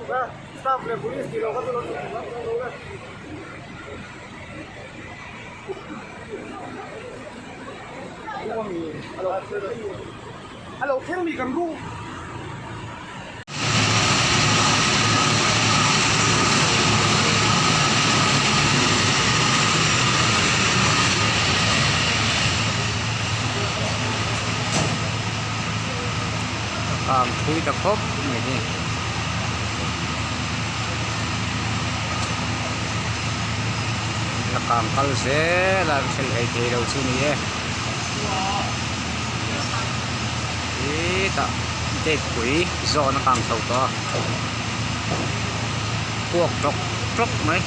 Kang thui ta khawp mai hi. La kang kal zel a an hrelh hlei thei lo chu ni e. Hetah gate pui zawn a kang chho tawh a puak tawk tawk mai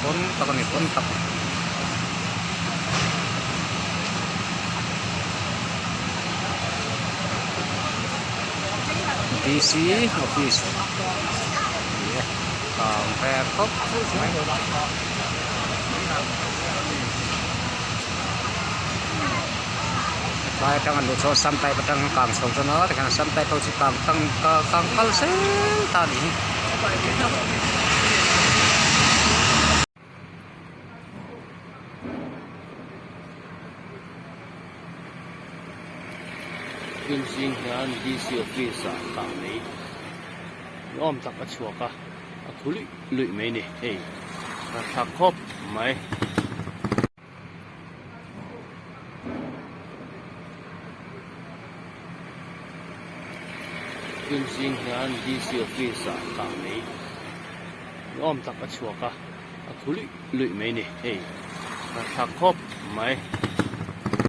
pawn tak a ni pawn tak. D C office ni e kang ve khawp mai. Tlai atang an luh chuan sam type atang kang chho tan a tikhian sam type ho chu kang tang kang kal zel ta a nih hi. Hnim zing hian D C office ah kang mai ni awm tak a chhuak a a khu luih luih mai a ni hei a thlak khawp mai. Hnim zing hian D C office ah kang mai ni awm tak a chhuak a a khu luih luih mai a ni hei a thlak khawp mai.